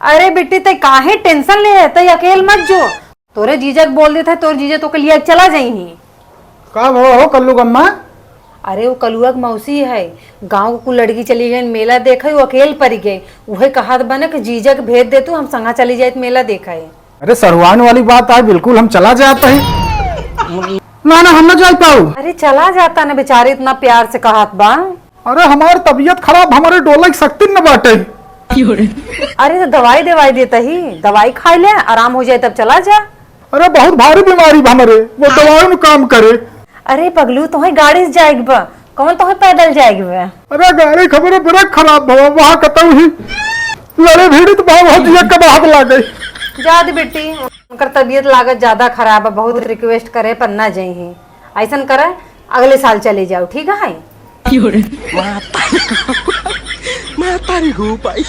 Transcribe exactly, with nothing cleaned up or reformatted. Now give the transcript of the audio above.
अरे बिट्टी, तै काहे tension ले है? तै अकेल मत जो। तोरे जीजा के बोल देत है, तोर जीजा तोके लिया के चला जइहीं। का भवा हो कल्लू गम्मा? अरे, वो कलुआ के मौसी है, गाँव के कुल लड़की चली गई मेला देखे, वो अकेल पड़ी गई। उहे कहत बने कि जीजा के भेज दे तू, हम संगा चली जाइत मेला देखे। अरे, सरुआइन वाली बात आए, बिल्कुल हम चला जात ही। ना, ना, हम ना जाई पाऊ। अरे, चला जाता ना, बेचारे इतना प्यार से कहत बा। अरे, हमार तबीयत खराब, हमरे डोले के शक्ति न बाटे। अरे, तो दवाई दवाई देता ही, दवाई खाई ले, आराम हो जाए तब चला जा। अरे, बहुत भारी बीमारी बा हमरे, वो दवाई में काम करे। अरे पगलू, तोहे गाड़ी से जाएक बा, कौन तोहे पैदल जाएक बा? अरे, गाड़ी के हमरे ब्रेक खराब भवा, वहाँ कतौ ही लड़े भिड़ी तो बहुत, बहुत जिया के बहाव लागे। जा दे बेटी, उनकर तबीयत लागत ज्यादा खराब है, बहुत request करे पर ना जइहीं। ऐसन करे, अगले साल चले जाओ, ठीक है? माता, माता रे हो भाई।